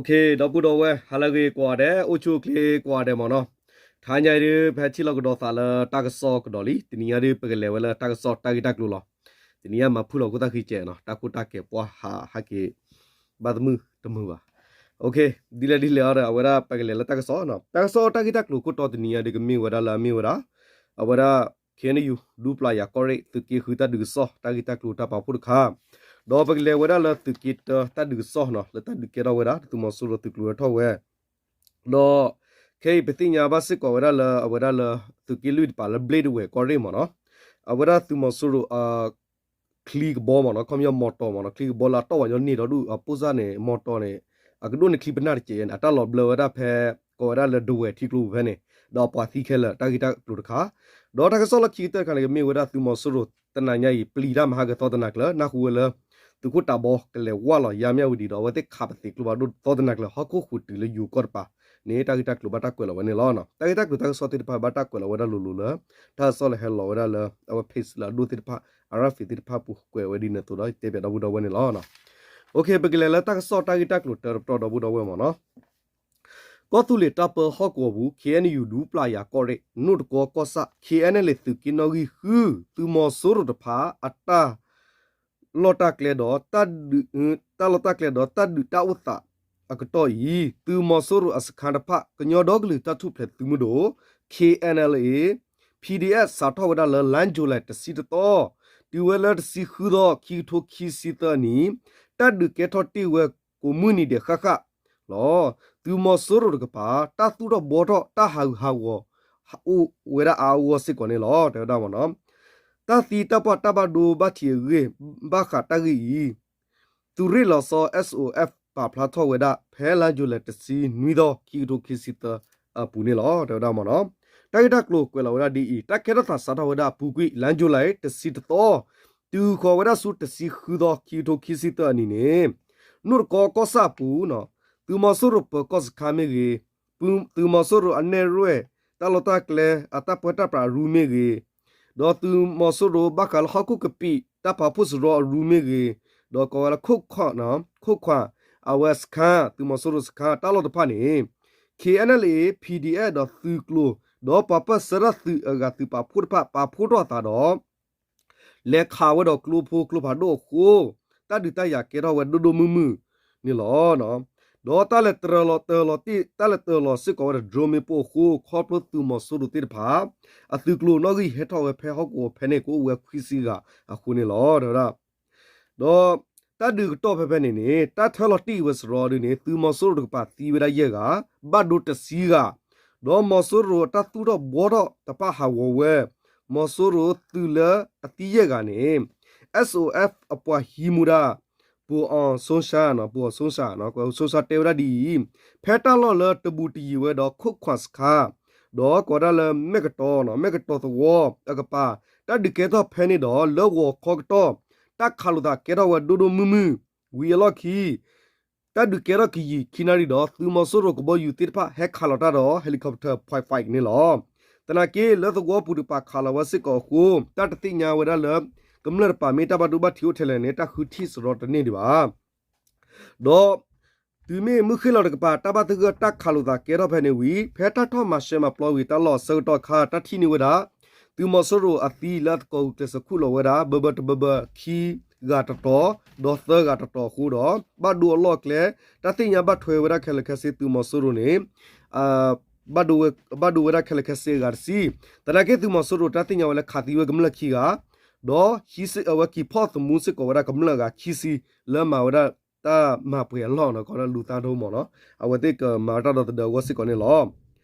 ဒီပုၢ်ဒီဝဲၢ် ဟါလၢအဂ့ၤကိးဂၤဒဲး, အိၣ်ဆူၣ်အိၣ်ချ့ကိးဂၤဒဲးမ့ၢ်နီၤ. တဟါညါအံၤဒုး ပဟဲထံၣ်လိာ်ကဒီးသးလၢတၢ်ကစီၣ်ကဒီးလံ. တနံၤညါဒုး ပကလဲၤဝဲလၢတၢ်ကစီၣ်တၢ်ဂ့ၢ်တၢ်ကျိၤလီၤ. တနံၤညါမၤဖုၣ်လီၤခိၣ်သၣ်ဃံကဲးနီၤ, တၢ်ကိၢ်တၢ်ဂီၤပှၤဟးဟးက့ၤ ဘၣ်တမုာ်တမုာ်ဘၣ်. ဒ်လဲၣ်ဒ်လဲၣ်အံၤဒီး အဝဲဒၣ်ပကလဲၤလၢတၢ်ကစီၣ်နီၤ. တၢ်ကစီၣ်တၢ်ဂ့ၢ်တၢ်ကျိၤခိၣ်တီတနံၤညါဒုး ကမ့ၢ်ဝဲဒၣ်လၢအမ့ၢ်ဝဲဒၣ် အဝဲဒၣ် ခ့ၣ်အဲၣ်ယူၣ် ဒူပျၢ်ယၤကီၢ်ရ့ၣ် သုးက့ဃုတၢ်ဒုးကစီၣ် တၢ်ဂ့ၢ်တၢ်ကျိၤတၢ်ပာ်ဖှိၣ်တခါ, ဒီးပကလဲၤဝဲဒၣ်လၢသုးက့တၢတၢ်ဒုးကစီၣ်နီၤ, လၢတၢ်ဒုးကဲထီၣ်ဝဲဒၣ် သုးမီၤစိရိၤသုးကျိၤဟဲထီၣ်ဝဲ ဒီးခဲအံၤပသ့ၣ်ညါဘၣ်စ့ၢ်ကီးဝဲဒၣ်လၢ အဝဲဒၣ်လၢ သုးက့လွံၢ်တပၤလၢဘျ့ဒဝဲၢ်ကီၢ်ရ့ၣ်မ့ၢ်နီၤ, အဝဲဒၣ်သုးမီၤစိရိၤ ချံကဘီမ့ၢ်နီၤ, ခီပညီမီတီၢ်မ့ၢ်နီၤ, ချံကဘီလၢအတီၢ်ဝဲညီန့ၢ်ဒီးဒူၣ်အပိၢ်စၢ်န့ၣ် မီတီၢ်န့ၣ် အကဒိၣ်န့ၢ်ချံပနၢ်တကဲးန့ၣ် အတၢ်လီၤဘျၢဝဲဒၣ်ဖဲ ကိးဝဲဒၣ်လၢဒဝဲၢ်ထံကျိပူၤဖဲန့ၣ်, ဒီးပှၤသံခဲလၢာ် တၢ်ဂ့ၢ်တၢ်ကျိၤတခါ, ဒီးတၢ်ကစီၣ်လၢခံကတၢၢ်တခါန့ၣ် ကမ့ၢ်ဝဲဒၣ်သုးမီၤစိရိၤ တနၤညါအံၤ ပျံၤတၢ်မၤဟးဂီၤသီတနၤကျၢၤ နၢ်ဟူဝဲလၢ သုးခိၣ်တးဘီကလဲၤဝၢ်လီၤယါမၠၣ်ဝတံၤဒီး အဝဲသ့ၣ်ခးပသံးကျိဖးဒိၣ်သီတနၤကျၢၤ ဟီၣ်ခိၣ်ဃုာ်တုၤလၢယိၤကီၢ်တပၤန့ၣ် တၢ်ဂ့ၢ်တၢ်ကျိၤဘၣ်တၢ်ကွဲးလီၤဝဲန့ၣ်လီၤ. တၢ်ဂ့ၢ်တၢ်ကျိၤတၢ်ကစီၣ်သ့ၣ်တဖၣ်ဘၣ်တၢ်ကွဲးလီၤဝဲဒၣ်လိၤလိၤလၢ တၢ်ကစီၣ်လၢဟဲလီၤဝဲဒၣ်လၢ အဝဲ page လၢအဒိၣ်သ့ၣ်တဖၣ် အရၣ်ဖံး သ့ၣ်တဖၣ်ပူၤကွဲးဝဲဒ်န့ၣ်အသိးဒီး တဲပၠးဒီပုၢ်ဒီဝဲၢ်န့ၣ်လီၤ. ပကလဲၤလၢတၢ်ကစီၣ်တၢ်ဂ့ၢ်တၢ်ကျိၤတၢတပတီၢ်ဒီပုၢ်ဒီဝဲၢ်မ့ၢ်နီၤ, ကီၢ်သူလ့ၤတၢ်ပၢဟီၣ်ကဝီၤပူၤ ခ့ၣ်အဲၣ်ယူၣ် ဒူပျၢ်ယၤကီၢ်ရ့ၣ် နိၣ်တကီကီၢ်ဆၣ် ခ့ၣ်အဲၣ်ယူၣ် သုးက့နီၣ်ဂံၢ်ဃု သုးမီၤစိရိၤတဖၣ် အတၢ် လီၢ်တၢ်ကျဲဒီး တၢ်လီၢ်တၢ်ကျဲဒီးတၢ်ဒုးတၢ်အိၣ်သးအကတီၢ်အံၤ သုးမီၤစိရိၤအစခါတဖၣ် ကညီဒီကလုာ်တၢ်ထူၣ်ဖျဲးသုးမုၢ်ဒိၣ် ခ့ၣ်အဲၣ်ယူၣ် PDF စးထီၣ်ဝဲဒၣ်လၢ လါယူၤလံ တဆံတသီ တုၤဝဲလၢတဆံဃုသီ ခံကထိခံဆံသၢနံၣ် တၢ်ဒုးကဲထီၣ်တ့ၢ်ဝဲကိးမုၢ်နံၤဒဲးဃၣ်ဃၣ်လီၤ. သုးမီၤစိရိၤတကပၤ တၢ်သူၣ်ထီၣ်ဘှီထီၣ် တၢ်ဟးဂူာ်ဟးဂီၤ အိၣ်ဝဲဒၣ်အါအါဂီၢ်ဂီၢ်စ့ၢ်ကီးန့ၣ်လီၤ တဲဝဲဒၣ်မ့ၢ်နီၤ. တၢ်သံတၢ်ပှၢ်တၢ်ဘၣ်ဒိဘၣ်ထံးအဂ့ၢ် ဘၣ်ဃးတၢ်ဂ့ၢ်အံၤ သုးရ့ၣ်လီၤဆီ S O F ပာ်ဖျါထီၣ်ဝဲဒၣ် ဖဲလါယူၤလံ တဆံနွံသီ ခံကထိခံဆံသၢအပူၤန့ၣ်လီၤ တဲဝဲဒၣ်မ့ၢ်နီၤ. တၢ်ဂ့ၢ်တၢ်ကျိၤကွဲးလီၤဝဲဒၣ်ဒ်အံၤ တၢ်ကဲထီၣ်သးစးထီၣ်ဝဲဒၣ်အပူၤကွံာ် လါယူၤလံ တဆံတသီ တုၤဃီၤဝဲဒၣ်ဆူတဆံဃုသီ ခံကထိခံဆံသၢအနံၤန့ၣ် နိၣ်တကီကီၢ်ဆၣ်အပူၤ သုးမီၤစိရိၤပၢၤကီၢ်စခါမ့ၢ်ဂ့ၤ, သုးမီၤစိရိၤအနဲၣ်ရွဲၣ် တၢ်လီၢ်တၢ်ကျဲ အတၢ်ပၢတၢ်ပြးအရူမ့ၢ်ဂ့ၤ, ဒီးသုးမီၤစိရိၤဘၣ်ဃးလၢဟီၣ်ခိၣ်ကပံာ် တၢ်ပာ်ဖှိၣ်စရီအရူမ့ၢ်ဂ့ၤ, ဒီးကိးဝဲလၢ ခိၣ်ခွါ အဝဲစခါ သုးမီၤစိရိၤစခါ တၢ်လီၢ်တဖၣ်န့ၣ် K N L A, P D F ဒီးသုးကျိၤ ဒီးပှၤပၢၢ်ဆၢတၢ်သုးအဂၤသုးပာ်ဖှိၣ်တဖၣ် ပာ်ဖှိၣ်ထီၣ်အသးဒီး လဲၤခးဝဲဒီးကျိဖိကျိဖးဒိၣ်အဃိ တၢ်ဒုးတၢ်ယၤကဲထီၣ်ဝဲဒိၣ်ဒိၣ်မုၢ်မုၢ်န့ၣ်လီၤ. ဒီးတၢ်လဲၤတရၢၤလီၤတၢၤလီၤတ့ၢ် တၢ်လဲၤတၢၤလီၤစ့ၢ်ကီးဝဲဒီး drone မ့ၣ်ပိၢ်အဃိ ခီဖျိသုးမီၤစိရိၤသ့ၣ်တဖၣ် အသုးကျိၤနီၣ်ဂံၢ်ဟဲထီၣ်ဝဲဖဲဟီၣ်ကဝီၤဖဲန့ၣ် ကအိၣ်ဝဲခွံဆံဂၤအဃိန့ၣ်လီၤ တဲဝဲဒၣ်. ဒီးတၢ်ဒုးကတီၢ်ဖဲဖဲန့ၣ်န့ၣ် တၢ်ထၢလီၤတံၢ်ဝဲစရီဒုန့ၣ် သုးမီၤစိရိၤတကပၤသံဝဲဒၣ်ယဲၢ်ဂၤ, ဘၣ်ဒိတဆံဂၤ, ဒီးမီၤစိရိၤအတၢ်သူၣ်ထီၣ်ဘှီထီၣ်တဖၣ်ဟးဂီၤဝဲ, မီၤစိရိၤသုးလၢအသံယဲၢ်ဂၤန့ၣ် S O F အပှၤဟံးမူဒါ ပူၤအီၤစိဆါ, ပူၤအီၤစိဆါ, စိဆါတဲဝဲဒၣ်ဒ်အံၤ, ဖဲတၢ်လီၢ်လၢတဘူးတယံၤဝဲဒီးခိၣ်ခွါစခါ ဒီးကိးဒၣ်လၢမဲၢ်ကတီၤ, မဲၢ်ကတီၤသဝီအကပၤ တၢ်ဒုးကဲထီၣ်ဖဲန့ၣ်ဒီး လၢဂီၤခီကတီၢ် တၢ်ခးလိာ်သးကဲထီၣ်ဝဲဒိၣ်ဒိၣ်မုၢ်မုၢ်, ဝံၤအလီၢ်ခံ တၢ်ဒုးကဲထီၣ်ခံယံာ်ခံနၣ်ရံၣ်ဒီး သုးမီၤစိရိၤကဘီယူၤသ့ၣ်တဖၣ်ဟဲခးလီၤတၢ်ဒီး helicopter point five န့ၣ်လီၤ. သနာ်က့ လၢသဝီပူၤတကပၤခးလီၤဝဲစ့ၢ်ကီးအဃိ တၢ်တသ့ၣ်ညါဝဲဒၣ်လၢ ကမျၢၢ်တကပၤမ့ၢ်တၢ်ဘၣ်ဒိဘၣ်ထံးအိၣ်ထဲလဲၣ်န့ၣ် တၢ်ဃုထံၣ်စရီတန့ၢ်ဒံးဘၣ်. ဒီးတုၤမ့ၢ်မုၢ်ဃ့ၢ်လီၤတကပၤ တၢ်ဘၣ်သဂၢၢ်တၢ်ခးလိာ်သးကဲထီၣ်ဖဲန့ၣ်ဝံၤ ဖဲတၢ်ထီၣ်မၤရှဲမၤပျီဝံၤ တၢ်လီၢ်အဆၢကတီၢ်အခါ တၢ်ထံၣ်န့ၢ်ဝဲဒၣ် သုးမီၤစိရိၤအသံလၢအသကိးဂုာ်ကျဲးစၢးခူၣ်လီၤဝဲဒၣ် ဘၢဘၢတဘၢဘၢ ခံဂၤတတီၤ ဒီးသၢဂၤတတီၤအဃိဒီး ဘၣ်ဒိအလီၢ်အကျဲ တၢ်သ့ၣ်ညါဘၣ်ထွဲဝဲဒၣ်ခဲလၢာ်ခဲဆ့ သုးမီၤစိရိၤန့ၣ် ဘၣ်ဒိဝဲဒၣ်ခဲလၢာ်ခဲဆ့အဂၤတဆံ, သနာ်က့သုးမီၤစိရိၤတၢ်သ့ၣ်ညါဝဲလၢခးသံဝဲကမျၢၢ်ခံဂၤ, ဒီးဟံးစ့ၢ်အဝဲက့ၤဖီၣ်သမူစ့ၢ်ကီးဝဲဒၣ်ကမျၢၢ်အဂၤခံဆံ လၢမၤဝဲဒၣ်တၢ်မၤပှဲၤအလီၢ်နီၤ ကီးလၢလူၤသးဒိၣ်မးနီၤ အဝဲသ့ၣ်ကမၤတၢ်ဒီသဒၢအဂီၢ်စ့ၢ်ကီးန့ၣ်လီၤ.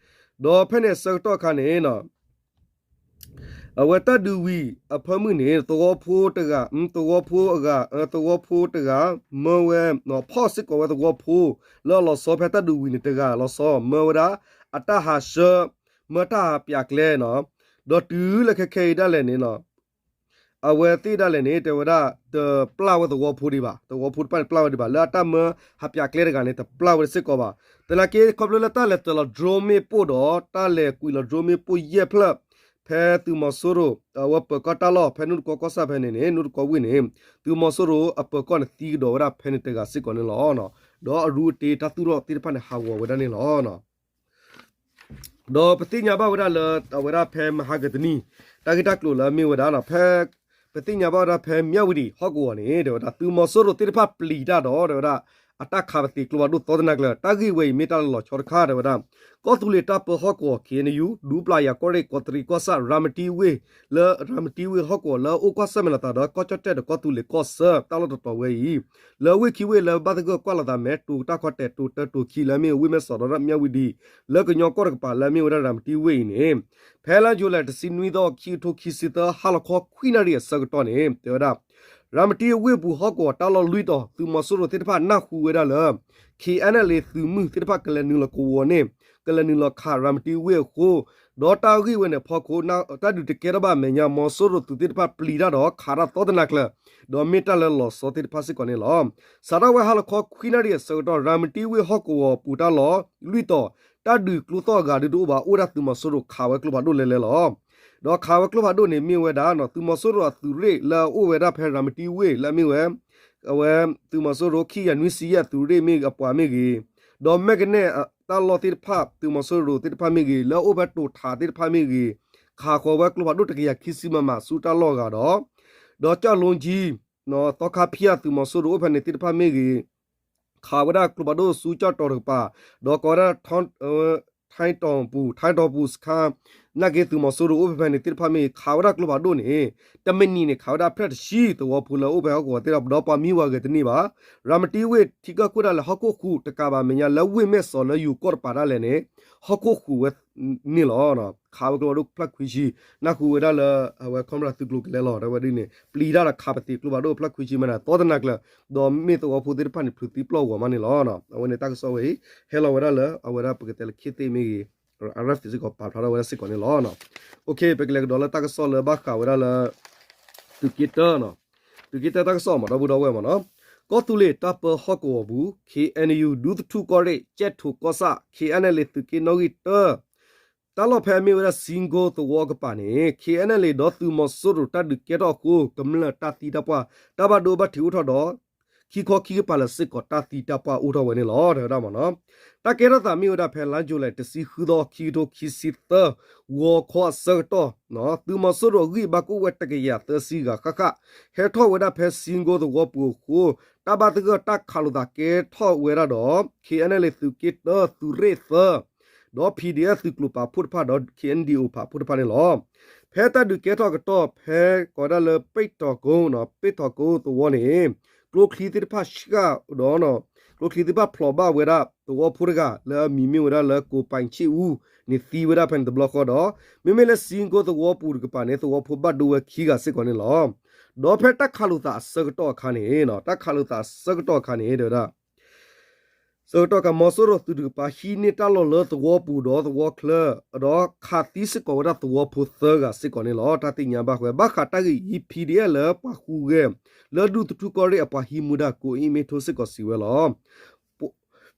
ဒီးဖဲန့ၣ်အဆၢကတီၢ်အခါန့ၣ် အဝဲတၢ်ဒုးဝံၤအဖၢမုၢ်န့ၣ် သဝီဖိတဂၤ, သဝီဖိအဂၤ, သဝီဖိတဂၤ မၢဝဲ, ဖီၣ်စ့ၢ်ကီးဝဲသဝီဖိ လၢအလီၤဆီဖဲတၢ်ဒုးဝံၤန့ၣ်တဂၤလီၤဆီ မၢဝဲဒၣ် အတၢ်ဟးဆှၢ, မၢတၢ်ဟးပၠးကျဲနီၤ, ဒီးတုၤလၢခဲခဲအံၤဒၣ်လဲာ်န့ၣ် အဝဲသ့ၣ်ဒၣ်လဲာ်န့ၣ် တဲဝဲဒၣ် တပျၢ်ဝဲသဝီဖိဒံးဘၣ်, သဝီဖိတဖၣ်န့ၣ် တပျၢ်ဝဲဒံးဘၣ်, လၢအတၢ်မၢဟးပၠးကျဲတဂၤန့ၣ် တပျၢ်ဝဲစ့ၢ်ကီးဘၣ်. သနာ်က့ ခီဖျိလၢတၢ်လဲၤတၢၤလီၤ drone မ့ၣ်ပိၢ်ဒီး တၢ်လဲၤကွံာ်လီၤ drone မ့ၣ်ပိၢ်ယဲၢ်ဖျၢၣ် ဖဲသုးမီၤစိရိၤ အဝဲပၢၤကီၢ်တၢ်လီၢ် ဖဲနိၣ်တကီကီၢ်ဆၣ်ဖဲန့ၣ်န့ၣ် နိၣ်တကီဝ့ၢ်န့ၣ် သုးမီၤစိရိၤအပၢၤကီၢ်န့ၣ်သံကဒီးဝဲဒၣ်ဖဲန့ၣ်တဂၤစ့ၢ်ကီးန့ၣ်လီၤ. ဒီးအရူအတ့တၢ်သူၣ်ထီၣ်သ့ၣ်တဖၣ်န့ၣ် ဟးဂီၤဝဲဒၣ်န့ၣ်လီၤ. ဒီးပသ့ၣ်ညါဘၣ်ဝဲဒၣ်လၢ အဝဲဒၣ်ဖဲမဟါကတနံၤ တၢ်ဂ့ၢ်တၢ်ကျိၤလၢအမ့ၢ်ဝဲဒၣ် ဖဲ ပသ့ၣ်ညါဘၣ်ဝဲဒၣ်ဖဲမၠၣ်ဝတံၤဟီၣ်ကဝီၤန့ၣ် တဲဝဲဒၣ် သုးမီၤစိရိၤသ့ၣ်တဖၣ်ပျံၤတၢ်ဒီး တဲဝဲဒၣ် အတၢ်ခးပသ့ကျိဖးဒိၣ်သီတနၤကျၢၤ တၢ်ဂ့ၢ်ဝဲအံၤမ့ၢ်တၢ်လီၤဆီတခါ တဲဝဲဒၣ် ကီၢ်သူလ့ၤတၢ်ပၢဟီၣ်ကဝီၤ ခ့ၣ်အဲၣ်ယူၣ် ဒူပျၤယၤကီၢ်ရ့ၣ် ကီးတရံးကီၢ်ဆၣ် ရၤမတံဝ့ၢ် လၢရၤမတံဝ့ၢ်ဟီၣ်ကဝီၤ လၢအအိၣ်ကွၢ်ဆၢၣ်မဲာ်လိာ်သးဒီး ကီၢ်ကၠီၣ်တဲၣ်ဒီးကီၢ်သူလ့ၤကီၢ်ဆၢ တၢ်လီၢ်တတီၤဝဲအံၤ လၢဝ့ၢ်ခံဝ့ၢ်လၢဘၣ်သဂၢၢ်ကွၢ်လိာ်သးမဲာ် တိၤတၢ်ခီတဲာ် တိၤတၢတိၤခံ လၢအမ့ၢ်ဝ့ၢ်မဲၣ်စီးဒီးမၠၣ်ဝတံၤ လၢကညီကီၢ်တကပၤ လၢအမ့ၢ်ဝဲဒၣ်ရၤမတံဝ့ၢ်အံၤန့ၣ် ဖဲလါယူၤလံ တဆံနွံသီ ခံကထိခံဆံသၢ ဟါလီၤခီခွံနၣ်ရံၣ် အဆၢကတီၢ်န့ၣ် တဲဝဲဒၣ် ရၤမတံဝ့ၢ်ပူၤဟီၣ်ကဝီၤတၢ်လီၢ်လွံၢ်တီၤ သုးမီၤစိရိၤသ့ၣ်တဖၣ်နၢ်ဟူဝဲဒၣ်လၢ ခ့ၣ်အဲၣ်အဲၣ်လ့ သုးမုၢ်သ့ၣ်တဖၣ်ကလဲၤနုာ်လီၤကဝီၤန့ၣ် ကလဲၤနုာ်လီၤခးရၤမတံဝ့ၢ်အဃိ ဒီးတၢ်ဂ့ၢ်ဝဲန့ၣ်အဖီခိၣ် တၢ်ဒုးတကဲထီၣ်ဘၣ်အမဲာ်ညါ မီၤစိရိၤသုးသ့ၣ်တဖၣ်ပျံၤတၢ်ဒီးခးတၢ်သီတနၤကျၢၤ ဒီးမ့ၢ်တၢ်လၢလီၤဆီသ့ၣ်တဖၣ်စ့ၢ်ကီးန့ၣ်လီၤ. စးထီၣ်ဝဲဟါလီၤခီခွံနၣ်ရံၣ်အဆၢကတီၢ် ရၤမတံဝ့ၢ်ဟီၣ်ကဝီၤပူၤတၢ်လီၢ်လွံၢ်တီၤ တၢ်ဒုးကျိသီၣ်အဂၤဒုးတအိၣ်ဘၣ် အိၣ်ဒၣ်သုးမီၤစိရိၤခးဝဲကျိဖးဒိၣ်လဲၤလဲၤလီၤ. ဒီးခးဝဲကျိဖးဒိၣ်န့ၣ်မ့ၢ်ဝဲဒၣ် သုးမီၤစိရိၤအသုးရ့ၣ်လၢအအိၣ်ဝဲဒၣ်ဖဲရၤမတံဝ့ၢ်လၢအမ့ၢ်ဝဲ အဝဲသုးမီၤစိရိၤခံကယၤနွံဆံယဲၢ်အသုးရ့ၣ်မ့ၢ်အပှၤမ့ၢ်ဂ့ၤ, ဒီးမဲၢ်ကနဲၣ်တၢ်လီၢ်သ့ၣ်တဖၣ် သုးမီၤစိရိၤသ့ၣ်တဖၣ်မ့ၢ်ဂ့ၤ လၢအအိၣ်ဖဲတိၤထးသ့ၣ်တဖၣ်မ့ၢ်ဂ့ၤ, ခးဃီၤဝဲကျိဖးဒိၣ်တကယၤခံဆံ မမ ဆူတၢ်လီၢ်အဂၤဒီး ဒီးကၠၣ်လိကၠံ သီခါဖၠၣ် သုးမီၤစိရိၤအိၣ်ဖဲန့ၣ်သ့ၣ်တဖၣ်မ့ၢ်ဂ့ၤ, ခးဝဲဒၣ်ကျိဖးဒိၣ်ဆူကၠၣ်တီၤတကပၤ, ဒီးကိးဝဲဒၣ် ထၢတီၤပူၤ ထၢတီၤပူၤစခါ နာ်က့သုးမီၤစိရိၤအိၣ်ဖဲဖဲန့ၣ်သ့ၣ်တဖၣ်မ့ၢ်ဂ့ၤ ခးဝဲဒၣ်ကျိဖးဒိၣ်န့ၣ် တမံးနံးန့ၣ် ခးဝဲဒၣ်ဖျၢၣ်တဆံ သဝီဖိလၢအအိၣ်ဖဲဟီၣ်ကဝီၤသ့ၣ်ဒီး ဒီးပှၤမံဝၤဂဲၤတန့ၢ်ဘၣ်. ရၤမတံဝ့ၢ်ထံကၢၢ်ခိၣ်ဒၣ်လဲာ် ဟီၣ်ခိၣ်ဃုာ်တကးဘၣ်အမဲာ်ညါ လၢဝ့ၢ်မဲၢ်စီးလၢယိၤကီၢ်တပၤဒၣ်လဲာ်န့ၣ် ဟီၣ်ခိၣ်ဃုာ်ဝဲန့ၣ်လီၤ. ခးဝဲကျိဖးဒိၣ်ဖျၢၣ်ခွံဆံ နၢ်ဟူဝဲဒၣ်လၢ အဝဲ Cobra သုးကျိၤကလဲၤလီၤ တဲဝဲဒ်န့ၣ် ပျံၤတၢ်ဒီးခးပသ့ကျိဖးဒိၣ်ဖျၢၣ်ခွံဆံမးန့ၣ် သီတနၤကျၢၤ ဒီးမ့ၢ်သဝီဖိသ့ၣ်တဖၣ်န့ၣ် ဖျုးသံပျီၢ်ဂီၤမးန့ၣ်လီၤ. အဝဲန့ၣ်တၢ်ကစီၣ်ဝဲအံၤ ဟဲလီၤဝဲဒၣ်လၢ အဝဲဒၣ်ပကတဲလၢခ့သ့ၣ်မ့ၢ်ဂ့ၤ RFA စ့ၢ်ကီးပာ်ဖျါထီၣ်ဝဲဒၣ်စ့ၢ်ကီးန့ၣ်လီၤ. ပကလဲၤကဒီးလၢတၢ်ကစီၣ်လၢဘၣ်ဃးဝဲဒၣ်လၢ သုးက့တၢ သုးက့တၢတၢ်ကစီၣ်မး ဒီပုၢ်ဒီဝဲၢ်မးနီၤ, ကီၢ်သူလ့ၤတၢ်ပၢဟီၣ်ကဝီၤပူၤ ခ့ၣ်အဲၣ်ယူၣ် ဒူသထူၣ်ကီၢ်ရ့ၣ် ကၠဲၣ်ထိးကီၢ်ဆၣ် ခ့ၣ်အဲၣ်အဲၣ်လ့ သုးက့နီၣ်ဂံၢ်တၢ တၢ်လီၢ်ဖဲအမ့ၢ်ဝဲဒၣ် စံကိသဝီအကပၤန့ၣ် ခ့ၣ်အဲၣ်အဲၣ်လ့ ဒီးသုးမီၤစိရိၤတၢ်ဒုးကဲထီၣ်အဃိ ကမျၢၢ်တၢ်သံတၢ်ပှၢ် တၢ်ဘၣ်ဒိဘၣ်ထံးအိၣ်ထီၣ်ဒီး ခံခီခံကပၤလၢစ့ၢ်ကီးတၢ်သံတၢ်ပှၢ်အိၣ်ထီၣ်ဝဲန့ၣ်လီၤ တဲဝဲဒၣ်မးနီၤ. တၢ်ကဲထီၣ်သးမ့ၢ်ဝဲဒၣ်ဖဲလါယူၤလံ တဆံဃုသီ ခံကထိခံဆံသၢ ဂီၤခီအဆၢကတီၢ် သုးမီၤစိရိၤအဂံၢ်ဘၣ်ကအိၣ်ဝဲတကယၤသၢဆံဂၤဃၣ်ဃၣ် ဟဲထီၣ်ဝဲဒၣ်ဖဲစံကိသဝီပူၤအဃိ တၢ်ဘၣ်သဂၢၢ်တၢ်ခးလိာ်သးကဲထီၣ်ဝဲဒၣ်ဒီး ခ့ၣ်အဲၣ်အဲၣ်လ့ သုးက့တၢ သုးရ့ၣ်သၢ ဒီး PDF သုးကျိၤပာ်ဖှိၣ်တဖၣ်ဒီး ခ့ၣ်အဲၣ်ဒံၣ်အိၣ်ပာ်ဖှိၣ်တဖၣ်န့ၣ်လီၤ. ဖဲတၢ်ဒုးကဲထီၣ်ကတီၢ် ဖဲကိးဝဲဒၣ်လၢ ပ့ၣ်ထီၣ်ကိ ပ့ၣ်ထီၣ်ကိသဝီန့ၣ် ကျိချံသ့ၣ်တဖၣ်ဆှၣ်ဒီး ကျိချံသ့ၣ်တဖၣ်ဖျိးဘၣ်ဝဲဒၣ်သဝီဖိတဂၤ လၢအမံၤမ့ၢ်ဝဲဒၣ်လၢ ကိးပၤဆ့ၣ်အူန့ၣ်သံဝဲဒၣ်ဖဲန့ၣ်တဘျီဃီဒီး မ့မ့ၢ်လၢစံကိသဝီပူၤတကပၤန့ၣ် သဝီဖိဘၣ်ဒိဝဲခံဂၤစ့ၢ်ကီးန့ၣ်လီၤ. ဒီးဖဲတၢ်ခးလိာ်သးအဆၢကတီၢ်အခါန့ၣ် တၢ်ခးလိာ်သးအဆၢကတီၢ်အခါန့ၣ် တဲဝဲဒၣ် ဆၢကတီၢ်အခါ မီၤစိရိၤသုးတကပၤ ဟံးန့ၢ်တၢ်လီၢ်လၢသဝီပူၤဒီးသဝီချၢ ဒီးခးသံစ့ၢ်ကီးဝဲဒၣ်သဝီဖိသၢဂၤစ့ၢ်ကီးန့ၣ်လီၤ. တၢ်သ့ၣ်ညါဘၣ်ဃး ဘၣ်ဃးတၢ်ဂ့ၢ်အံၤ PDF လၢပှၤဟူးဂဲၤ လၢဒူသထူၣ်ကီၢ်ရ့ၣ်အပှၤဟံးမူဒါ ကိးအ့ၣ်မ့ၣ်ထိၣ်စ့ၢ်ကီးစံးဝဲလီၤ.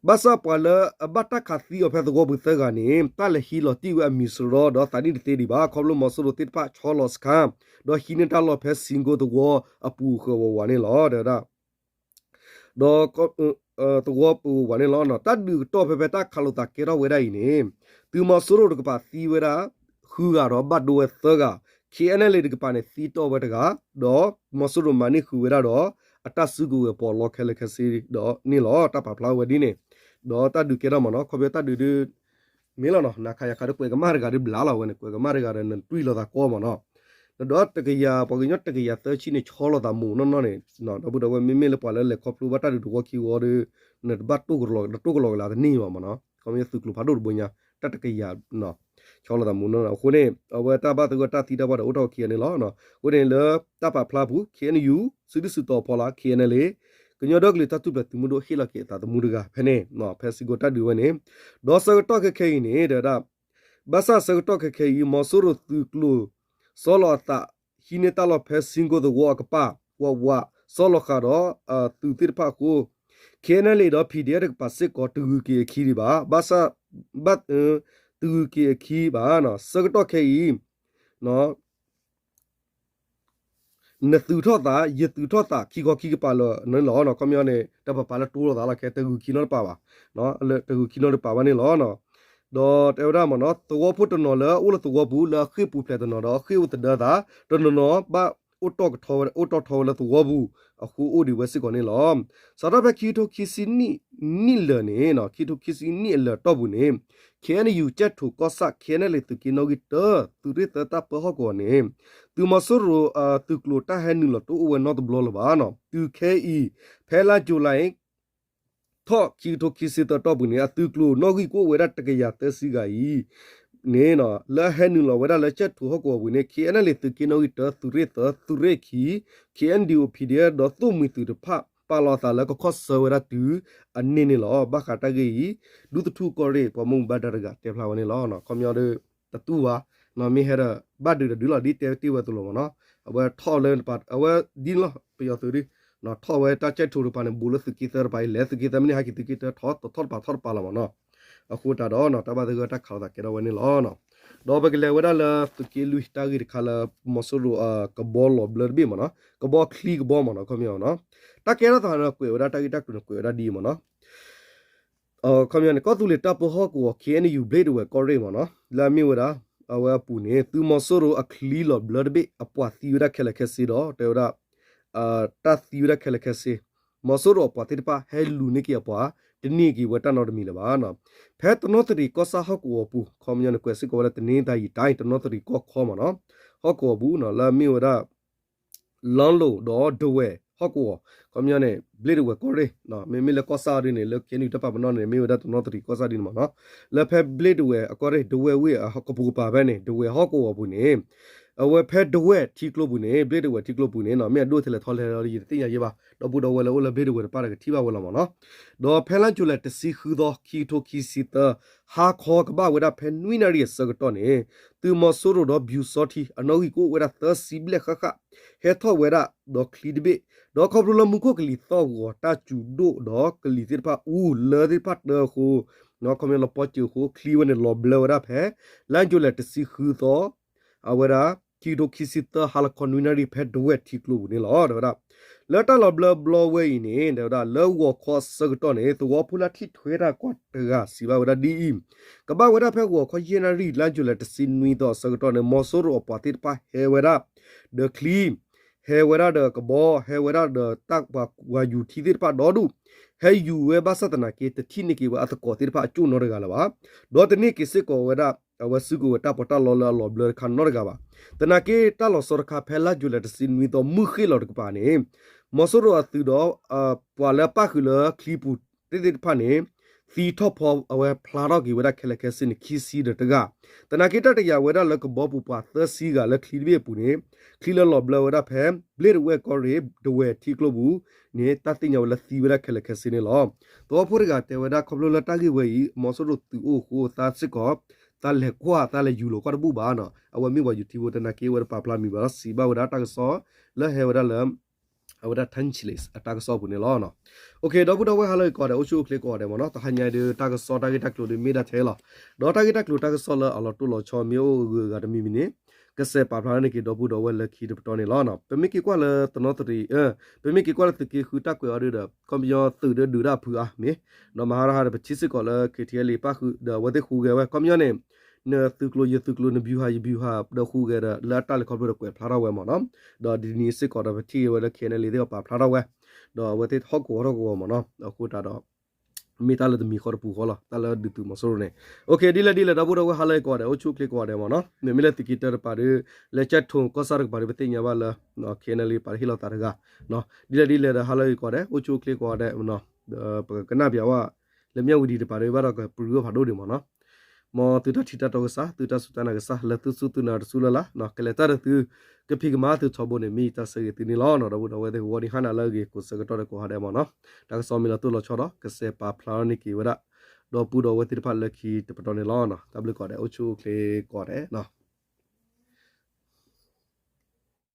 ဘၣ်ဆၣ်ပှၤလၢအဘၣ်တၢ်ခးသံအီၤဖဲသဝီပူၤသၢဂၤန့ၣ် တၢ်လဲၤဟံးလီၤတံၢ်ဝဲအမံၤစရီဒီးသးနံၣ်တသ့ဒံးဘၣ် ခီဖျိမီၤစိရိၤသ့ၣ်တဖၣ်ဆီလီၤစခန်း ဒီးဟံးန့ၢ်တၢ်လီၢ်ဖဲစံကိသဝီအပူၤဃၢၤဝးဝးန့ၣ်လီၤ တဲဝဲဒၣ် ဒီး သဝီပူၤဝးန့ၣ်လီၤ. တၢ်ဒုးကတီၢ်ဖဲဖဲတၢ်ခးလိာ်သးကဲထီၣ်ဝဲဒၣ်အံၤန့ၣ် သုးမီၤစိရိၤတကပၤသံဝဲဒၣ် ဃုဂၤဒီးဘၣ်ဒိဝဲသၢဂၤ, ခ့ၣ်အဲၣ်အဲၣ်လ့တကပၤန့ၣ် သံတီၢ်ဝဲတဂၤ, ဒီးမီၤစိရိၤမၤန့ၢ်ဃုာ်ဝဲဒၣ်ဒီး အတၢ်စုကဝဲၤပီးလီခဲလၢာ်ခဲဆ့ဒီးန့ၣ်လီၤ. တၢ်ပာ်ဖျါဝဲဒ်န့ၣ် ဒီးတၢ်ဒုးကဲထီၣ်မးနီၤ ခီဖျိတၢ်ဒုးဒုး မ့ၢ်လီၤနီၤ နၤခးယၤခးဒီးကွဲးကမၣ်တဂၤဒီးဘျါလီၤဝဲန့ၣ် ကွဲးကမၣ်တဂၤဒီးနတွံၢ်လိာ်သးကီမးနီၤ နဒီးတကယၤပှၤကညီတကယၤသၢဆံန့ၣ် ဆီလီၤသးမူးနီၢ်နီၢ်န့ၣ် ဒီပုၢ်ဒီဝဲၢ် မ့မ့ၢ်လၢပှၤလၢလဲၤခီဖျိဘၣ်တၢ်ဒုးတဝီခံဝီဒီး နတဘၣ်တိၢ်ကလီၤ တတိၢ်ကလီၤကလၤတန့ၢ်ဘၣ်မးနီၤ ခီမ့ၢ်သုးကျိၤဖးဒိၣ်တဘိညါ တၢ်တကယၤ ဆီလီၤသးမူးနီၢ်နီၢ် အဃိန့ၣ် အဝဲတၢ်ဘၣ်သဂၢၢ်တၢ်သံတၢ်ပှၢ်ဒီးအိၣ်ထီၣ်ခံဂၤန့ၣ်လီၤ. အဃိန့ၣ်လၢတၢ်ပာ်ဖျါပူၤ ခ့ၣ်အဲၣ်ယူၣ် စုဒုၣ်စုတီၤဖီလာ် ခ့ၣ်အဲၣ်အဲၣ်လ့ ကညီဒီကလုာ်တၢ်ထူၣ်ဖျဲးသုးမုၢ်ဒိၣ်ဟ့ၣ်လီၤက့ၤအသးသမူတဂၤဖဲန့ၣ် ဖဲစံကိတၢ်ဒုးဝဲန့ၣ် ဒီးဆၢကတီၢ်ခဲခဲအံၤန့ၣ် တဲဝဲဒၣ် ဘၣ်ဆၣ်ဆၢကတီၢ်ခဲခဲအံၤ မီၤစိရိၤသုးကျိၤ ဆီလီၤအသး ဟံးန့ၢ်တၢ်လီၢ်ဖဲစံကိသဝီအကပၤ ဝးဝး ဆီလီၤဃာ်ဒီး သုးသ့ၣ်တဖၣ်အဃိ ခ့ၣ်အဲၣ်အဲၣ်လ့ဒီး PDF တကပၤစ့ၢ်ကီးတဂုၤက့ၤအခံဒံးဘၣ် ဘၣ်ဆၣ် ဘၣ် တဂုၤက့ၤအခံဘၣ် ဆၢကတီၢ်ခဲအံၤ န့ၣ် နသုးထီၣ်သး ယသုးထီၣ်သး ခံခီခံကပၤလၢာ်န့ၣ်လီၤ. ခီပညီန့ၣ် တပာ်ပာ်လၢတိလီၤသးလီၤ ခဲတဂုၤခံနီတပၤဘၣ်, တဂုၤခံနီတပၤဘၣ်န့ၣ်လီၤ. ဒီးတဲဝဲဒၣ်မ့ၢ်နီၤ သဝီဖိတနီၤလၢအအိၣ်လၢသဝီပူၤ လၢအဃ့ၢ်ပူၤဖျဲးတနီၤဒီးအဃ့ၢ်အိၣ်သဒၢသး တနီၤနီၤဘၣ်အိၣ်တီၢ်ကထီဝဲ အိၣ်တီၢ်ထီဝဲလၢသဝီပူၤ အဃိအိၣ်ဒံးဝဲစ့ၢ်ကီးန့ၣ်လီၤ. စးထီၣ်ဖဲခံကထိခံဆံနံၣ်လၢာ်န့ၣ် ခံကထိခံဆံနံၣ်အလၢာ်တီၢ်ပူၤန့ၣ် ခ့ၣ်အဲၣ်ယူၣ် ကၠဲၣ်ထိၣ်ကီၢ်ဆၣ် ခ့ၣ်အဲၣ်အဲၣ်လ့ၣ် သုးက့နီၣ်ဂံၢ်တၢ သုးရ့ၣ်သၢတၢ်ပၢဟီၣ်ကဝီၤန့ၣ် သုးမီၤစိရိၤ သုးကျိၤတၢ်ဟဲနုာ်လီၤတအိၣ်ဝဲနီတဘျီလၢၤဘၣ်နီၤ. တုၤခဲအံၤ ဖဲလါယူၤလံ ထီၣ်ခံကထိခံဆံသၢတီၢ်ပူၤန့ၣ် အသုးကျိၤနီၣ်ဂံၢ်ကအိၣ်ဝဲဒၣ်တကယၤသၢဆံဂၤအံၤ န့ၣ် လၢအဟဲနုာ်လီၤဝဲဒၣ်လၢကၠဲၣ်ထိၣ်ဟီၣ်ကဝီၤပူၤန့ၣ် ခ့ၣ်အဲၣ်အဲၣ်လ့ၣ် သုးက့နီၣ်ဂံၢ်တၢ သုးရ့ၣ်သၢ သုးရ့ၣ်ခံ ခ့ၣ်အဲၣ်ယူၣ် ပီၣ်ဒီအ့ၣ် ဒီးသိၣ်မှံၤသုးတဖၣ် ပာ်လီၤအသးလၢကခီၣ်ဆၢဝဲဒၣ်တုၤအန့ၣ်န့ၣ်လီၤ. ဘၣ်ဃးတၢ်ဂ့ၢ်အံၤ ဒူသထူၣ်ကီၢ်ရ့ၣ် ပှၤမူဘၣ်ဒါတဂၤတဲဖျါဝဲန့ၣ်လီၤ. ခီပညီဒီး တတူၢ်ဘၣ် မ့ၢ်ဟဲဒီး ဘၣ်ဒုးတဒုလီၤ ဒ်တဲတ့ၢ်ဝဲအသိးလီၤမ့ၢ်နီၤ. အဝဲထီၣ်လၢ အဝဲဒ်န့ၣ်လီၤ ပယီၤသုးဒ် ထီၣ်ဝဲတၢ်ကၠဲၣ်ထိၣ်တပၤန့ၣ် ဘူးလၢသုးက့သၢတပၤအံၤ လဲၤသုးက့သၢမ့ၢ်န့ၢ်ဟဲက့ၤသုးက့တၢ ထီၣ်တထီၣ်တပၤထီၣ်တပၤလီၤမ့ၢ်နီၤ. အဃိတးဒီး တၢ်ဘၣ်သဂၢၢ်တၢ်ခးလိာ်သးကဲထီၣ်ဝဲန့ၣ်လီၤ. ဒီးပကလဲၤဝဲဒၣ်လၢသုးက့လွံၢ်တၢ်ဂ့ၢ်တခါလၢ မီၤစိရိၤကဘီလီၤဘျၢတဘ့ၣ်မ့ၢ်နီၤ ကဘီချံကဘီမ့ၢ်နီၤ ခီပညီနီၤ တၢ်ကဲထီၣ်သးဒီးကွဲးဝဲဒၣ် တၢ်ဂ့ၢ်တၢ်ကျိၤန့ၣ်ကွဲးဝဲဒၣ်ဒ်အံၤမ့ၢ်နီၤ ခီပညီန့ၣ် ကီၢ်သူလ့ၤတၢ်ပၢဟီၣ်ကဝီၤ ခ့ၣ်အဲၣ်ယူၣ် ဘျ့ၣ်ဒဝဲၢ်ကီၢ်ရ့ၣ်မ့ၢ်နီၤ လၢအမ့ၢ်ဝဲဒၣ် အဝဲအပူၤန့ၣ် သုးမီၤစိရိၤအချံလီၤဘျၢတဘ့ၣ် အပှၤသံဝဲဒၣ်ခဲလၢာ်ခဲဆ့ဒီး တဲဝဲဒၣ် တၢ်သံဝဲဒၣ်ခဲလၢာ်ခဲဆ့ မီၤစိရိၤအပှၤသ့ၣ်တဖၣ်ဟဲလူၤန့ၢ်က့ၤအပှၤ တန့ၢ်က့ၤဝဲတၢ်နီတမံၤလၢၤဘၣ်. ဖဲတနီသရံၣ်ကီၢ်ဆၣ်ဟီၣ်ကဝီၤပူၤ ခီပညီန့ၣ် ကွဲးစ့ၢ်ကီးဝဲလၢတနင်္သာရီတိုင်း တနီသရံၣ်ကီၢ်ခီမ့ၢ်နီၤ ဟီၣ်ကဝီၤပူၤ လၢအမ့ၢ်ဝဲဒၣ် လီလိၤဒီးဒဝဲၢ်ဟီၣ်ကဝီၤ ခီပညီန့ၣ် ဘျ့ၣ်ဒဝဲၢ်ကီၢ်ရ့ၣ် မ့မ့ၢ်လၢကီၢ်ဆၣ်ဒ်န့ၣ် လၢ ခ့ၣ်အဲၣ်ယူၣ် တၢ်ပာ်ပနီၣ်န့ၣ် မ့ၢ်ဝဲဒၣ်တနီသရံၣ်ကီၢ်ဆၣ်ဒ်န့ၣ်မ့ၢ်နီၤ လၢဖဲဘျ့ၣ်ဒဝဲၢ်အကီၢ်ရ့ၣ် ဒဝဲၢ်ဝ့ၢ်အကပူၤကပၤဖဲန့ၣ် ဒဝဲၢ်ဟီၣ်ကဝီၤပူၤန့ၣ် အဝဲဖဲဒဝဲၢ်ထံကျိပူၤန့ၣ် ဘျ့ၣ်ဒဝဲၢ်ထံကျိပူၤန့ၣ်နီၤ မ့ၢ်အဒိၣ်ထဲလဲၣ်ထီလဲၣ်ဒီး ယတသ့ၣ်ညါယဲဘၣ် ဒီပုၢ်ဒီဝဲၢ်လၢအိၣ်လၢဘျ့ၣ်ဒဝဲၢ်တပၣ်ဒီးကထံၣ်ဘၣ်ဝဲလီၤမ့ၢ်နီၤ ဒီးဖဲလါယူၤလံတဆံဃုသီ ခံကထိခံဆံသၢ ဟါခီကဘၣ်ဝဲဒၣ်ဖဲနွံနၣ်ရံၣ်အဆၢကတီၢ်န့ၣ် သုးမီၤစိရိၤဒီးပၠူၤစီထံ အနီၣ်ဂံၢ်ကအိၣ်ဝဲဒၣ်သၢဆံဘျဲၣ်ဃၣ်ဃၣ် ဟဲထီၣ်ဝဲဒၣ်ဒီးချံတဘ့ၣ် ဒီးခီဖျိလၢမူခိၣ်ကလံၤသီၣ်ဂီၤတၢ်စူၤဒိၣ်ဒီးကလံၤသ့ၣ်တဖၣ်အူလၢသ့ၣ်တဖၣ်တၢအဃိ ခီပညီလီၤပီစၢၤအဃိ ချံဝဲန့ၣ်လီၤဘျၢဝဲဒၣ်ဖဲ လါယူၤလံတဆံဃုသီ အဝဲဒၣ် ခံကထိခံဆံသၢ ဟါလီၤခီနွံနၣ်ရံၣ်ဖဲဒဝဲၢ်ထံကျိပူၤန့ၣ်လီၤ တဲဝဲဒၣ် လၢတၢ်လီၤဘျၢဘျီဝဲအံၤန့ၣ် တဲဝဲဒၣ် လၢဂီၤခီအဆၢကတီၢ်န့ၣ် သဝီဖိလၢထံၣ်ထွဲတၢ်ကွၢ်တဂၤစံးဘၣ်ဝဲဒၣ်ဒ်အံၤ ကဘၣ်ဝဲဒၣ်ဖဲဂီၤခီယဲၢ်နၣ်ရံၣ် လါယူၤလံတဆံနွံသီအဆၢကတီၢ်န့ၣ် မီၤစိရိၤအပှၤသ့ၣ်တဖၣ်ဟဲဝဲဒၣ် ဒီးချံ ဟဲဝဲဒၣ်ဒီးကဘီ ဟဲဝဲဒၣ်ဒီးတၢ်ပှၤဝၤယူၤထံသ့ၣ်တဖၣ်ဒီဒူၣ် ဟဲယူၤဝဲဘၣ်ဆၣ်သနာ်က့ တထံၣ်န့ၢ်က့ၤဝဲအသကိးသ့ၣ်တဖၣ်အကၠိၣ်နီတဂၤလၢၤဘၣ် ဒီးတန့ၢ်က့ၤစ့ၢ်ကီးဝဲဒၣ် အဝဲစုကဝဲၤတၢ်ပီးတၢ်လီလၢအလီၤဘျၢတခါနီတဂၤဘၣ် သနာ်က့တၢ်လီၤဆီတခါဖဲလါယူၤလံတဆံနွံသီ မုၢ်ဃ့ၢ်လီၤတကပၤန့ၣ် မီၤစိရိၤအသုးဒီး ပှၤလၢအပၣ်ဃုာ်လၢချံပူၤသ့ၣ်သ့ၣ်တဖၣ်န့ၣ် သံထီၣ်ဖီအဝဲဖျါထီၣ်က့ၤဝဲဒၣ်ခဲလၢာ်ခဲဆ့န့ၣ် ခံဆံဒီးတဂၤ သနာ်က့တၢ်တယာ်ဝဲဒၣ်လၢကဘီပူၤပှၤသၢဆံဂၤလၢချံတဘ့ၣ်အပူၤန့ၣ် ချံလၢလီၤဘျၢဝဲဒၣ်ဖဲ ဘျ့ၣ်ဒဝဲၢ်ကီၢ်ရ့ၣ် ဒဝဲၢ်ထံကျိပူၤန့ၣ် တၢ်သ့ၣ်ညါဝဲလၢသံဝဲဒၣ်ခဲလၢာ်ခဲဆ့န့ၣ်လီၤ. သဝီဖိတဂၤတဲဝဲဒၣ်ခီဖျိလၢတၢ်ဂ့ၢ်ဝဲအံၤ မီၤစိရိၤသုးအိၣ်အဃိ သးစ့ၢ်ကီး သးလဲၤကွၢ် သးလဲၤယူၤလီၤကွၢ်တဘူၣ်ဘၣ်နီၤ အဝဲမ့ၢ်ပှၤယူၤထံဖိ သနာ်က့ဝဲတပာ်ဖျါမံၤဘၣ်ဒီး စံးဘၣ်ဝဲဒၣ်တၢ်ကစီၣ် လၢဟဲဝဲဒၣ်လၢ အဝဲဒၣ် Tanchlis အတၢ်ကစီၣ်အပူၤန့ၣ်လီၤ. ဒီပုၢ်ဒီဝဲၢ်ဟါလၢအဂ့ၤကိးဂၤဒဲး အိၣ်ဆူၣ်အိၣ်ချ့ကိးဂၤဒဲးမ့ၢ်နီၤ တဟါညါအံၤဒီး တၢ်ကစီၣ်တၢ်ဂ့ၢ်တၢ်ကျိၤဒီးမ့ၢ်ဒၣ်ထဲလီၤ. ဒီးတၢ်ဂ့ၢ်တၢ်ကျိၤတၢ်ကစီၣ်လၢအလီၤတိၢ်လီၤဆီမ့ၢ်အိၣ်အဂုၤအဂၤတမံၤမံၤန့ၣ် ကစဲးပာ်ဖျါန့ၢ်က့ၤဒီပုၢ်ဒီဝဲၢ်လၢခံတပတီၢ်န့ၣ်လီၤ. ပမ့ၢ်က့ၤကွၢ်လၢတနီသရံၣ် ပမ့ၢ်က့ၤကွၢ်လၢသုးက့ဃုတၢ်ကွဲးအီၤဒုဒီး ခီပညီသုးဒီးဒုးတၢ်ဖုအါမ့ၢ် ဒီးမဟါရဟါဒီး ပထံၣ်စ့ၢ်ကီးလၢ KTLA ပၣ်ဃုာ်ဒီးအဝဲသ့ၣ်ဟူးဂဲၤဝဲ ခီပညီန့ၣ် နသုးကျိၤယသုးကျိၤ နဗျူဟာယဗျူဟာ ဒီးဟူးဂဲၤဒီး လၢအတၢ်လဲၤခီဖျိဒီးကွဲးဖျါထီၣ်ဝဲမ့ၢ်နီၤ. ဒီးဒ်န့ၣ်စ့ၢ်ကီးဒီး ပထံၣ်ဝဲလၢ KNLA သ့ၣ်တဖၣ်ပာ်ဖျါထီၣ်ဝဲ ဒီးအဝဲသ့ၣ်ဟီၣ်ကဝီၤထီၣ်ကဝီၤမ့ၢ်နီၤ. အဃိသတးဒီး မ့ၢ်တၢ်လၢတမံၤဃီတပူၤဃီလီၤ တၢ်လၢဒုးသုးမီၤစိရိၤန့ၣ်. အိၣ်ခ့ ဒ်လဲၣ်ဒ်လဲၣ် ဒီပုၢ်ဒီဝဲၢ်ဟါလၢအဂ့ၤကိးဂၤဒဲး အိၣ်ဆူၣ်အိၣ်ချ့ကိးဂၤဒဲးမ့ၢ်နီၤ. မ့မ့ၢ်လၢသုးက့တၢတပၤဒီး လၢကၠဲၣ်ထိၣ်ကီၢ်ဆၣ်တကပၤဒီး ပသ့ၣ်ညါဘၣ်လၢ KNLA ပာ်တဟ့ၣ်လီၤသးတဂၤ ဒ်လဲၣ်ဒ်လဲၣ်ဒီး ဟါလၢအဂ့ၤကိးဂၤဒဲး အိၣ်ဆူၣ်အိၣ်ချ့ကိးဂၤဒဲးမ့ၢ်နီၤ. ဒီးပကနၣ်ပျးဝဲ လၢမၠၣ်ဝတံၤတပၤဒီး ဘၣ်ဒီးကပြုၢ်ဝဲဖးဒိၣ်ဒံးမ့ၢ်နီၤ. မ်သုတၢ်ထံၣ်တၢ်တီကစၢ် သုတၢ်စူၢ်တၢ်နာ်ကစၢ် လၢသုစူၢ်သုနာ်တစူၢ်လၢ်လၢ် ကလဲၤတၢ်ဒီးသု ကဖံးကမၤသုထီဘိန့ၣ် မ့ၢ်ယတၢ်ဆၢဂ့ၤသုန့ၣ်လီၤ. ဒီပုၢ်ဒီဝဲၢ်သ့ၣ် ဂီၤဒံးဟါနၤလၢအဂ့ၤ ကိးဆၢကတီၢ်ဒီးကိးဂၤဒဲးမ့ၢ်နီၤ. တၢ်ကစီၣ်မ့ၢ်လီၤတိၢ်လီၤဆီဒီး ကစဲးပာ်ဖျါထီၣ်န့ၢ်က့ၤဝဲဒၣ် ဒီပုၢ်ဒီဝဲၢ်သ့ၣ်တဖၣ်လၢခံတပတီၢ်န့ၣ်လီၤ. တၢ်ဘျုးကိးဂၤဒဲး အိၣ်ဆူၣ်အိၣ်ချ့ကိးဂၤဒဲး